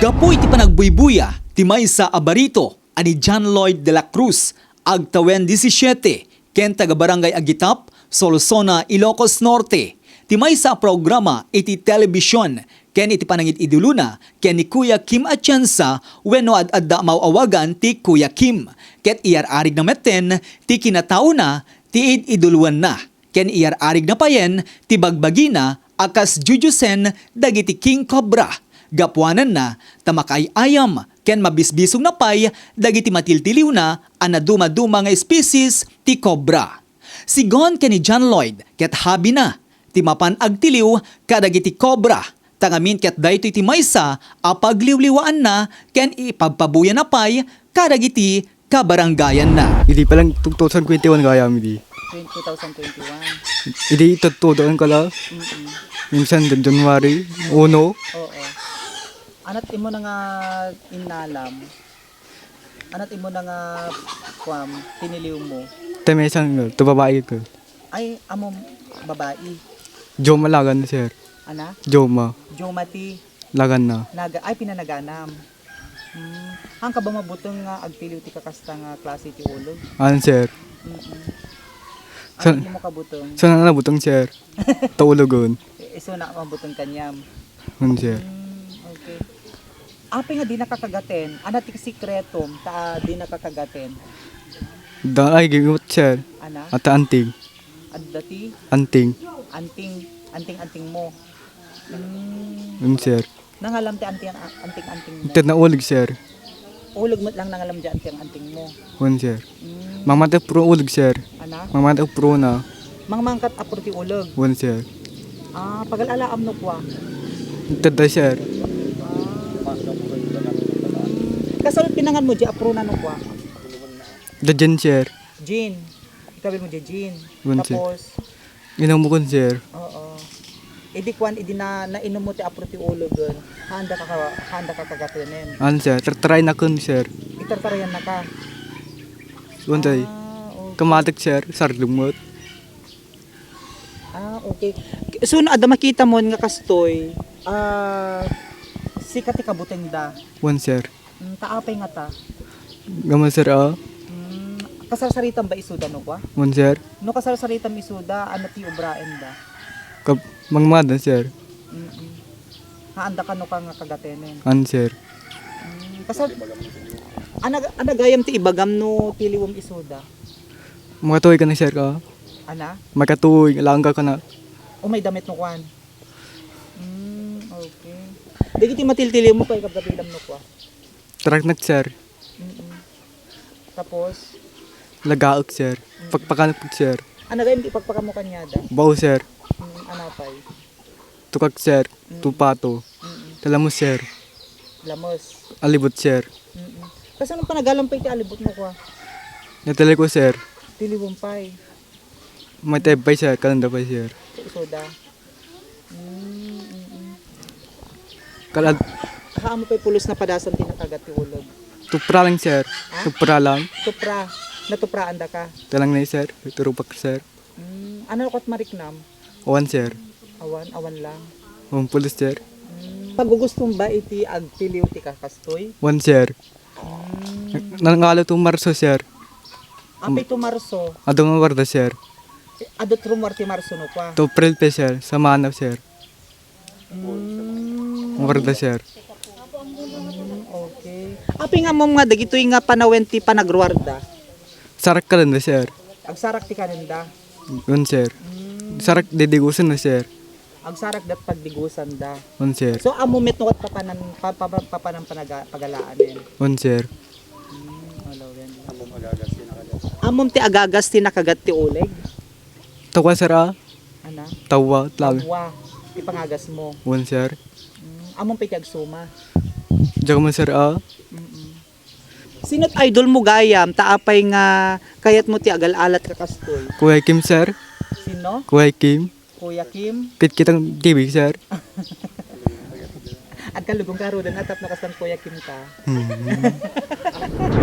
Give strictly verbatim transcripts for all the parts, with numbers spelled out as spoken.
Gapu iti panagbuybuya ti maysa a barito a ni John Lloyd de la Cruz, agtawen disisiete, ken taga-Barangay Agitap, Solsona, Ilocos Norte, ti maysa a programa iti telebision ken iti panangid-idolona ken ni Kuya Kim Atienza wenno ad-adda a maw-awagan ti Kuya Kim, ket iyar-arigna metten ti kinataona ti id-idoloenna. Ken iyar-arigna payen ti bagbagina a kas diodiosen dagiti King Cobra. Gapuananna ta makaay-ayam ken mabisbisongna pay dagiti matiltiliwna a nadumaduma nga especies ti cobra. Sigun ken ni John Lloyd ket habina ti mapan agtiliw kadagiti cobra, ta ngamin ket daytoy ti maysa a pagliwliwaanna ken ipabpabuyanna pay kadagiti kabarangayanna. Idi pa lang two thousand twenty-one gayam idi. Twen-, two thousand twenty-one. Idi itudtudo ang kala. Mm-mm. Minsan din January uno. Oo. Anat imo na nga inalam? Anat imo na nga kuam, tiniliw mo? Te, may isang, to babae ko. Ay, amo babae. Joma lagan, sir. Ana? Joma. Joma ti Lagan na. Naga-, ay, pinanaganam. Hmm. Haan ka ba mabuteng nga agtiliw ti kakasta nga klase ti ulog? Ano, sir? Mm-mm. San-, Ano, di mo kabuteng? Saan na nabuteng, sir? Taulugon. I-, isu na mabuteng kaniam. Ano, sir? Hmm, okay. Apay nga di nakakagaten? Ana ti sikretom ta di nakakagaten? Da, ay, gimot, sir. Ana? Ata anting. Adda ti Anting. Anting, anting-anting mo. Hmm. Ano, sir? Nangalam ti anting, anting-anting mo. Ted na ulig, sir. Ulig met lang nangalam di anting-anting mo. Wen, sir. Hmm. Mangmangkat apro ulig, sir. Ana? Mangmangkat apro na. Mangmangkat apro ti ulig. Wen, sir. Ah, pagal-alaam no kua? Ted da, sir. Ah. Kasano pinangan mo di apro na no kua? Da Jen, sir. Jean. Ikabil mo di Jean. Wen, sir. Tapos? Inam mo kun, sir. Oo. Idi kuan, idi na, nainom mo ti apro ti ulogen. Haanda ka, haanda ka kagatenen. Ano, sir? Tartarayan na kun, sir. Itartarayan na ka. Wen, tay. Ah, okay. Kamatik, sir. Sardumot. Ah, okay. So, no, adda makita mo nga kastoy, ah, sika ti kabuteng da. Wen, sir. Mm, ta apay ngata? Ngem, sir, ah. Mm, kasarsaritam ba isuda no kua? Wen, sir. No kasarsaritam isuda, ano ti ubraen da? Kab-, mangmada, sir. Mm-mm. Haanda kano ka nga kagatenen? An, sir. Mm, kasar-, ana, ana gayam ti ibagam no tiliwem isuda? Makatuoy ka na, sir, ka? Ana? Makatuoy, langga ka na. O may damit no kuan? Mm, okay. Dagiti matiltiliw mo pay, kabgabilam no kua? Taraknak, sir. Mm-mm. Tapos? Lagaek, sir. Mm. Pakpakanak, sir. Ano gayam ti pakpakamo kaniada? Bao, sir. Mm, ano pay? Tukak, sir. Mm. Tupato. Mm-mm. Talamus, sir. Lamus. Alibot, sir. Mm-mm. Kasano panagalam pay ti alibot mo kua? Natali ko, sir. Tiliwem pay. May tayab pay, sir. Kalanda pay, sir. Soda. Mm, mm, mm. Kalad- Haan mo pay pulos na padasan ti nakagat ti uleg? Tupra lang, sir. Ha? Tupra lang. Tupra. Natupraan da ka? Talang na, sir. Turupak, sir. Mm, ano kat mariknam? Awan, sir. Awan, awan lang. Awan pulos, sir. Mm. Pagugustom ba iti agtiliw ti kakastoy? Wan, sir. Mm. Nangalo to Marso, sir. Apay to Marso? Adu nga warda, sir. Adu trumwar ti Marso no kua? To April pe, sir. Samana, sir. Mm. Warda, sir. Mm, okay. Apay nga mom nga dagitoy nga panawen ti panagruarda? Sarak kalenda, sir. Agsarak ti kanenda? Yun, sir. Mm. Sarak didigusan na, sir. Agsarak dat pagdigusan da. Un, sir. So, amo met no kat papanan, pa-, pa-, pa-, papanan panaga-, pagalaanen. Un, sir. Hmm, wala, wala. Amom agagas ti nakagat. Amom ti agagas ti nakagat ti uleg? Tawa, sir, ah. Ana? Tawa, tlawe. Tawa. Ti pangagas mo? Un, sir. Hmm, amom pay ti agsuma? Diak man, sir, ah. Mm-mm. Sino't idol mo gayam? Ta apay nga kayat mo ti agal-alat ka kastoy? Kuya Kim, sir. Sino? Kuya Kim. Kuya Kim? Kitkitang T V, sir. Agkalugong ka, Rodan, atap na kastan Kuya Kim ka. Hmm.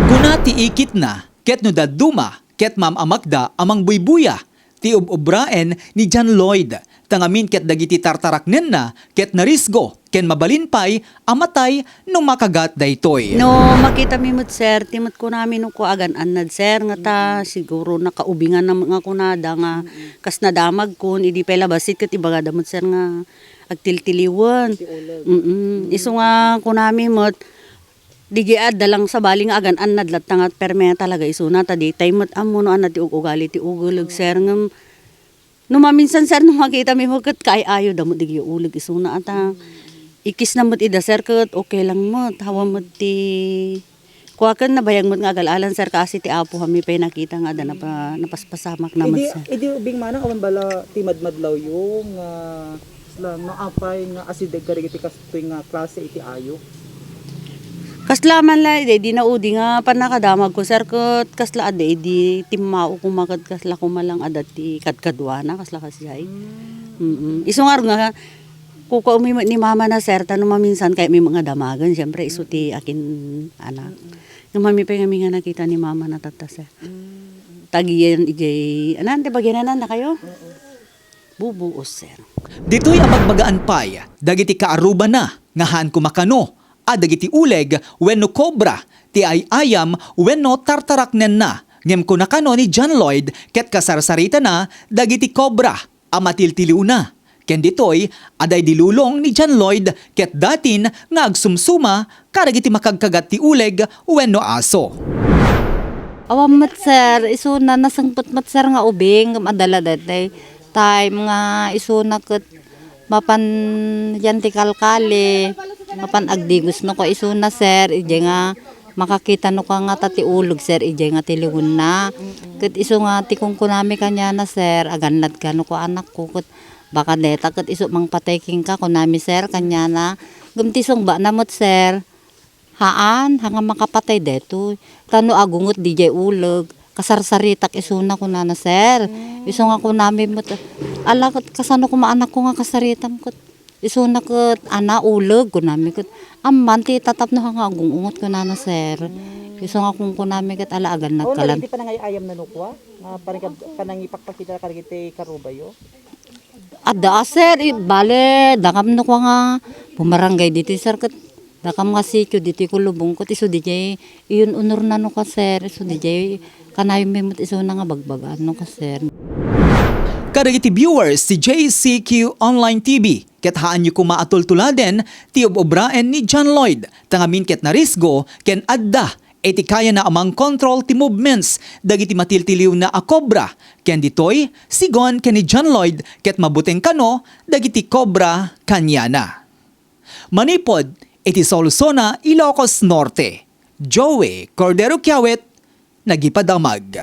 Kuna ti ikitna, ket no dadduma, ket maam-amakda a mangbuybuya, ti ub-ubraen ni John Lloyd, ta ngamin ket dagiti tartaraknenna ket narisgo ken mabalin pay a matay no makagat daytoy. No makitami met, sir, ti met kunami no kua agan-annad, sir, nga ta siguro nakaubingan na met nga kunada nga kas nadamagkon, idi pay la bassit ket ibagada met, sir, nga agtiltiliwen. Ti uleg. Mm-mm. Isu nga kunami met, di adda lang sabali nga agan-annad latta nga permi talaga isuna, ta ditay met ammo no ania ti ug-ugali ti uleg, sir, ngem no maminsan, sir, no makitami met ket kaay-ayo da met dagiti uleg isuna ata. Ikkisna met ida, sir, ket okay lang met. Awan met ti kuaken nabayag met nga agal-alan, sir, kaasi ti apo, kami pay nakita nga adda napa-, napaspasamak na met, Idi, sir. Idi ubing manang awan bala ti madmadlawyo nga lang no apay nga asideg kadagiti kastoy nga klase iti ayo. Kasla man la, idi, idi naudi nga pannakadamagko, sir, ket kasla adda idi timmao koma ket kasla koma lang adda ti kadkaduana, kasla kasdiay. Mm. Isu ngarud nga, kukuami met ni mama na, sir, ta no maminsan kayatmi nga damagen, siyempre, isu ti akin anak. Nga mami pay kami nga nakita ni mama na tatta, sir. Tagiyan ijay, anan, ti bagianan na kayo? Bubuos, sir. Ditoy a bagbagaan pay dagiti kaarrubana nga haan koma kano a dagiti uleg wenno kobra ti ay-ayam wenno tartaraknenna, ngem kuna kano ni John Lloyd ket kasarsaritana dagiti kobra a matiltiliwna. Ken ditoy, adda idi lulong ni John Lloyd ket datin nga agsumsuma kadagiti makagkagat ti uleg wenno aso. Awan met, sir, isuna nasengpet met, sir, nga ubing, ngem adda la daytoy time nga isuna ket mapan yan ti kalkali, mapan agdigos no ka isuna, sir, ijay nga makakita no ka nga ta ti uleg, sir, ijay nga tiliwenna. Ket isu nga ti kunkunami kaniana, sir, agannad ka no ka anakko, ket baka deta ket isu mangpatay kenka, kunami, sir, kaniana. Ngem ti sungbana met, sir, haan, haan nga makapatay detoy. Ta no agungot dijay uleg, kasarsaritak isuna kunana, sir. Isu nga kunami met, ala ket kasano koma anakko nga kasaritam ket isuna ket ana uleg kunami ket amman ti tatapno haan nga agungot kunana, sir. Isu nga kunkunami ket ala agannad kalan. Awan dagiti panangay-ayam na nukua nga panangipakpakita kadagiti karubayo? Adda a, sir, i-, bale, dakam no kua nga bumarangay ditoy, sir, ket dakam nga sitio ditoy Kulubong, ket isu dijay iyon unor na no ka, sir, isu dijay kanayon met isuna nga bagbagaan no ka, sir. Kadagiti viewers ti J C Q Online T V, ket haanyo koma a tultuladen ti ub-ubraen ni John Lloyd, ta ngamin ket narisgo ken adda iti kayana a mangkontrol ti movements dagiti matiltiliwna a kobra, ken ditoy, sigun ken ni John Lloyd ket mabuteng kano dagiti kobra kaniana. Manipud iti Solsona, Ilocos Norte, Joey Cordero Kiawit, nagipadamag.